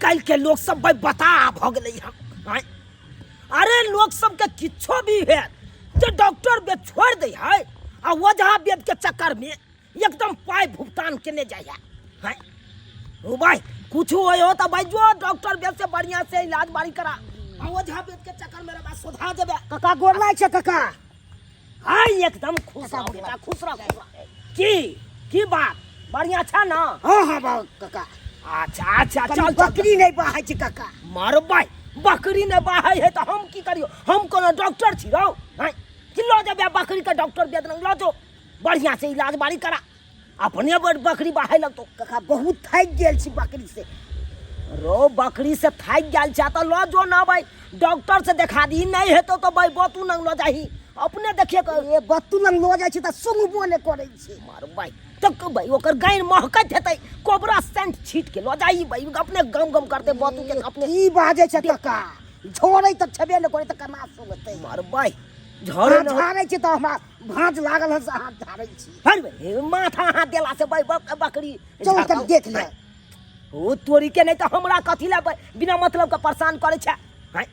काल्हि के लोक सब भाई बता भऽ गेलै हन आँय? अरे लोक सबके किछो भी भेल जे डॉक्टर बेद छोड़ि दै है आ ओझा बेद के चक्कर में एकदम पाइ भुगतान केने जाइ है आँय? ओ भाई कुछ होय हो तो भाई जो डॉक्टर बेद से बढ़िया से इलाज बारी करा आ ओझा बेद के चक्कर में रहा सोधा जेबे। काका गोर लागै छै काका। हाँ एकदम खुश रहो बेटा, खुश रहो, खुश रहो। की की बात, बढ़िया छा ना? हाँ हाँ बाबू काका। अच्छा अच्छा, कनी चल, चल। बकरी नहीं बहाय छै काका। मरबै बकरी नहीं बहाय है तो हम की करियो, हम कोनो डॉक्टर छी रौ? हैं कि लो जेबे बकरी के डॉक्टर बेद लग लो जो बढ़िया से इलाज बारी करा, अपने बड़ बकरी बहाय लगतो। काका बहुत थाकि गेल छी बकरी से। रो बकरी से थाकि गेल छा तो लो जो ना भाई डॉक्टर से देखा दी, नहीं हेतो तो भाई बतू नंग लो जाही अपने देखिए ए बतू नंग लो जाइ छी त सुंगबो ने करै छी। मार भाई तो भाई ओकर गाइन महकत हेतै, कोबरा सेंट छीट के लो जाही भाई अपने गम गम करते बतू के अपने। की बाजै छै काका, झोरै त छबे ने करै त केना सुंगतै? मार भाई झोरै न झारै छी त हमरा भाँज लागल हन से हाथ झारै छी। हर भाई माथा हाथ देला से भाई बकरी चल तब देख ले। ओ तोरी के नहीं तो हमरा कथी ला बिना मतलब के परेशान करे छे। हैं?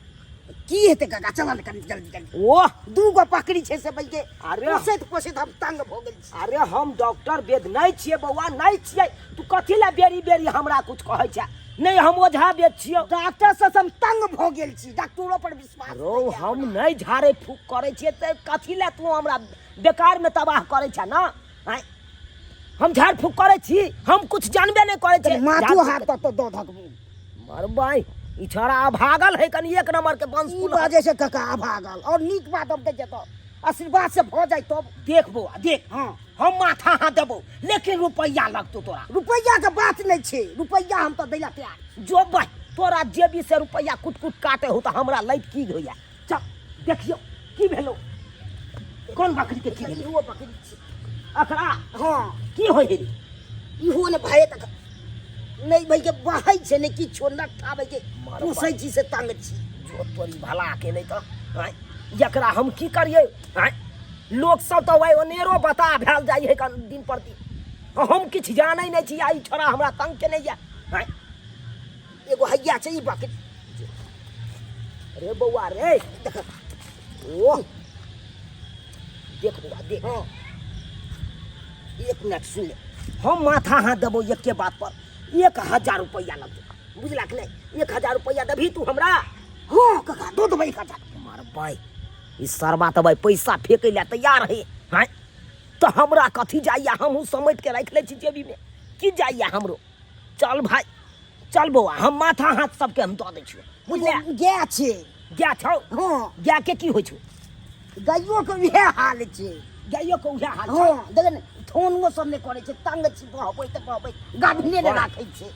की हेतै काका, चल ने कनी जल्दी जल्दी। ओह दू गो बकरी छै से बल्कि अरे पोसैत पोसैत हम तंग भऽ गेल छी। अरे हम डॉक्टर वेद नहीं छियै बौआ, नहीं छियै, तू कथी ला बेरी बेरी हमरा कुछ कहै छे? नहीं हम ओझा वेद छियौ। डॉक्टर से हम तंग भऽ गेल छी, डॉक्टरो पर विश्वास रो नहि यऽ। हम नहीं झाड़े फूक करै छियै तऽ कथी ला तू हमरा बेकार में तबाह करै छे ना? आँय? हम झाड़ फूक करै छी, हम कुछ जानबे नहीं करै छी। माथो झाड़ फूक हाथ तऽ दऽ धकबू। मरबै ई छोड़ा अभागल है कनी एक नंबर के वंश ई कुल। बाजै छै काका अभागल, और नीक बात हम कहै छियै तऽ आशीर्वाद से भऽ जाइ तब। देख बौआ देख, हाँ। हम माथा हाथ देबौ लेकिन रुपैआ लगतौ तोरा। रुपैआ के बात नहीं छै, रुपैआ हम तऽ दैला तैयार। जो भाई तोरा जेबी से रुपैआ कुट कुट काटे हो तऽ हमरा लैत की होइया। चल देखियौ की भेलौ, कोन बकरी के की भेलौ? इहो बकरी छै। अकरा? हाँ। की होइ है रे? इहो ने भाई तक नहीं भाई के बहै छै ने किछो नट्ठा भाई के मार पोसै बाप। छी से तंग छी। जो तोरी भला के नहीं तऽ आँय, एकरा हम की करियै? आँय, लोक सब तऽ वही अनेरो बता भेल जाइ है कन दिन पर दिन, हम किछु जानै नहि छी आ ई छोड़ा हमरा तंग केने यऽ। आँय, एगो हैया छै ई बकरी। रे बौआ रे देख। ओह देख बौआ देख। हाँ। एक मिनट सुन ले, हम माथा हाथ देबो एके बात पर, 1000 रुपया लगतौ, बुझला कि नहीं? 1000 रुपया देबही तू हमरा? हाँ काका दऽ देबै 1000। मार भाई ई सरबा तऽ भाई पैसा फेंकै लए तैयार है। हाँ तऽ हमरा कथी जाइया, हमहूँ समेट के राखि लै छी जेबी में, की जाइया हमरो। चल भाई चल बौआ, हम माथा हाथ सबके हम दऽ दै छियौ, बुझले? गाय छै। गाय छौ? हाँ। गाय के की होइ छौ? गाइयो के उएह हाल छै। गाइयो के उएह हाल छै? हाँ, देख ने थोनो सब नहि करै छै, तंग छी, बहबै तऽ बहबै, गाभिने नहि राखै छै।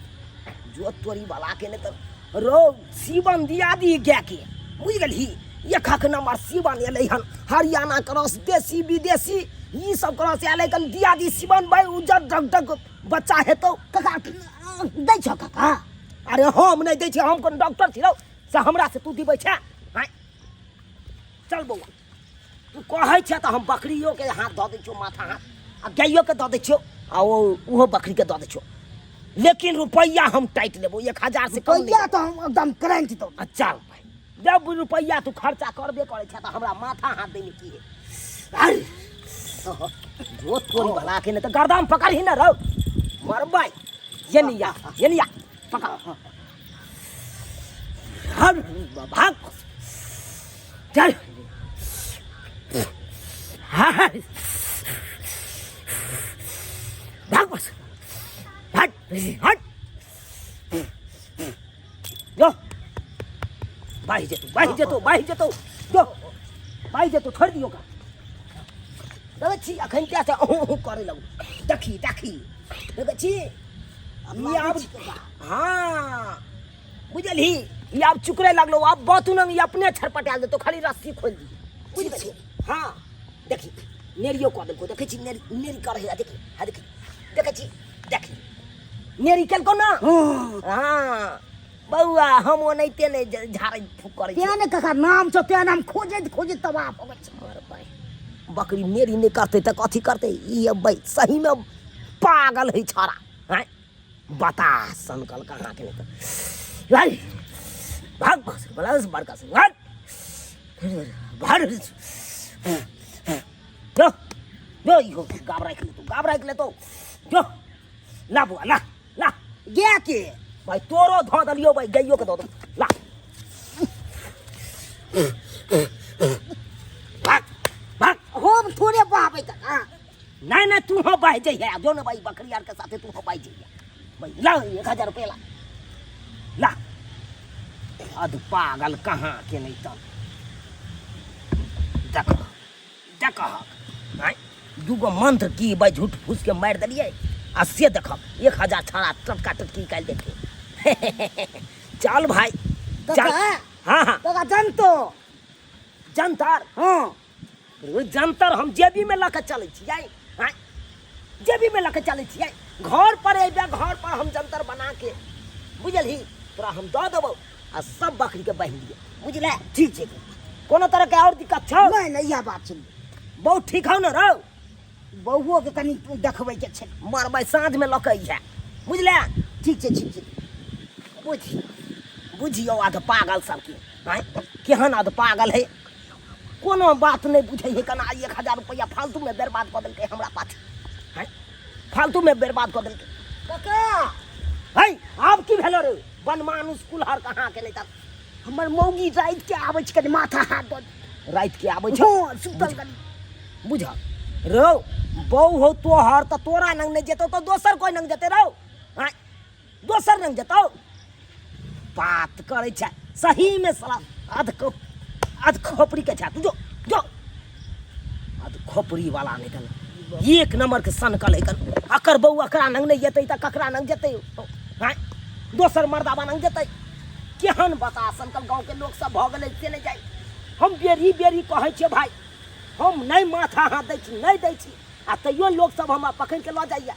जो तोरी वाला के नहि तऽ रौ सीवन दिया दी गाय के, बुझि गेलही? एकक नंबर सीवन एलै हन, हरियाणा क्रॉस, देसी विदेशी ई सब क्रॉस एलै हन, दिया दी सीवन भाई, उज्जर डग डग बच्चा हेतौ। काका दै छौ काका? अरे हम नहि दै छियै, हम कोन डॉक्टर छी रौ से हमरा से तू दिबै छे? आँय चल बौआ, तू कहै छे तऽ हम बकरियो के हाथ दऽ दै छियौ माथा हाथ, आ गाइयो के दऽ दै छियौ, आ ओ ओहो बकरी के दऽ दै छियौ, लेकिन रुपैआ हम टाइट लेबौ, 1000 से कम नहि। रुपैआ तऽ हम एकदम करंट दऽ। आ चल भाई, जब रुपैआ तू खर्चा करबे करै छे तऽ हमरा माथा हाथ दैमे की है? अरे जो तोरी भला के नहीं तो गर्दन पकड़ ही ना रहो मरबाई। ये नहीं या, ये नहीं या, पकड़। हर भाग चल। हाँ भाग बस, हट हट जो बाही जेतौ, बाही जेतौ, बाही जेतौ, जो बाही जेतौ, छोड़ि दियौ ओकरा। देखै छी अखन क्या से अहूँ अहूँ करै लगू। देखी देखी देखै छी ई आब, हाँ बुझलही, ई आब चुकरै लगलो, आब बतू नंग ई अपने छरपटायल देतौ, खाली रस्सी खोलि दिही, बुझि गेलही? हाँ देखी नेरियो कऽ देलकौ, देखै छी नेरी नेरी करै है, देखी हाँ देखी देखै छी देखी नेरी केलकौ ना? हाँ बौआ हम ओनाहिते नहि झाड़ै फूक करै तें ने काका नाम छौ, तें नाम खोजैत खोजैत तबाह भऽ गेल छै। मर भाई बकरी नेरी नहि करतै तऽ कथी करतै? ई अबै सहीमे पागल है छौड़ा, आँय बता सनकल कहाँ के नहि तऽ। भाई भाग बला बड़का से भाग भाग जो जो इहो गाब राखि लेतो, गाब राखि लेतो। जो ला बुआ, ला ला गाय के भाई तोरो धो दलियो भाई, गाइयो के धो दो। ला भाग भाग। हम थोड़े बहाबै काका। नहीं नहीं तू हो बह जइहे, जो ना भाई बकरी यार के साथे तू हो बह जइहे भाई। ला 1000 रुपया ला ला। अध पागल कहाँ के नहीं तब देख देख आँय दूगो मंत्र की भाई झूठ फूस के मारि देलियै आ से देखब 1000 छाड़ा टटका टटकी निकालि देतै। चल भाई चल। काका। हाँ हाँ। काका जनतो। जंतर? हाँ। जंतर हम जेबी में लऽ के चलै छियै। आँय जेबी में लऽ के चलै छियै। घर पर अयबे, घर पर हम जंतर बना के बुझलही तोरा हम दऽ देबौ आ सब बकरी के बान्हि दियौ बुझले। ठीक छै, कोनो तरह के और दिक्कत छौ? नहीं नहीं इएह बात छै। बहुत ठीक हौ ने रौ? बौओ के कनि देखबै के छै। मरबै साँझ में लऽ के अइहे बुझले। ठीक छै ठीक छै। बुझि बुझियौ अध पागल सबके। आँय केहन अध पागल है, कोनो बात नहीं बुझै है। कना 1000 रुपया फालतू में बर्बाद कऽ देलकै हमरा पाछू। आँय फालतू में बर्बाद कऽ देलकै। काका है आब की भेलो रे बनमानुष कुल्हर कहाँ के नहीं तब? हमर मौगी राति के आबै छै कनि माथा हाथ दऽ। राति के आबै छै? हँ, सुतल कनि। बुझ रौ बहू हो तोहर तऽ तोरा नंग नहीं जेतौ तऽ दोसर कोइ नंग जेतै रौ। आँय दोसर नंग जेतौ? बात करै छै सही में साला अध खोपड़ी के छै। तू जो जो अध खोपड़ी वाला नहीं कन एक नंबर के सनकल है कन। अकर बहू अकरा नंग नहीं जेतै तऽ ककरा नंग जेतै? आँय दोसर मर्दाबा नंग जेतै? केहन बता सनकल गाँव के लोक सब भऽ गेलै से नहि जाइ। हम बेरी बेरी कहै छियै भाई हम नहीं माथा हाथ दै छी, नहीं दै छी आ तैयो लोक सब हमरा पकड़ि के लऽ जाइए।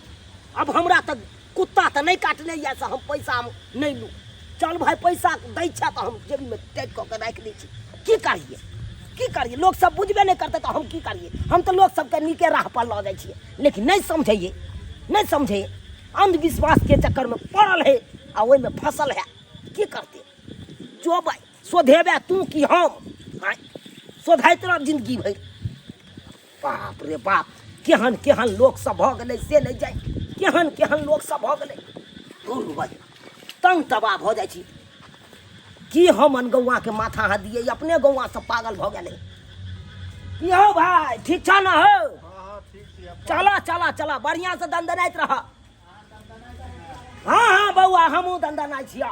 अब हमरा तऽ कुत्ता तऽ नहीं काटने यऽ से हम पैसा नहीं लू। चल भाई पैसा दै छै तऽ हम जेबीमे टाइट कऽ के राखि दै छी। की करियै की करियै, लोक सब बुझबे नहि करतै तऽ हम की करियै। हम तऽ लोक सबके नीके राह पर लऽ जाइ छियै लेकिन नहीं समझैयै, नहीं समझैयै। अंधविश्वास के चक्कर में पड़ल है आ ओहिमे फसल है। की करतै जो भाई शोधेबे तू कि हम? आँय शोधैत रह जिंदगी भरि। बाप रे बाप केहन केहन लोक सब भऽ गेलै से नहि जाइ, केहन केहन लोक सब भऽ गेलै। धुर भाई तंग तबाह भऽ जाइ छी। की हम अनगौआके माथा हाथ दियै, अपने गौआ सब पागल भऽ गेलै। की हौ भाई ठीक छ न हौ? चला चला चला बढ़िआँ से दनदनाइत रह। हाँ हाँ बौआ हमहूँ दनदनाइ छियै।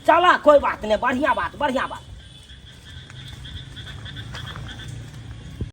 चला कोई बात नहीं, बढ़िया बात बढ़िया बात।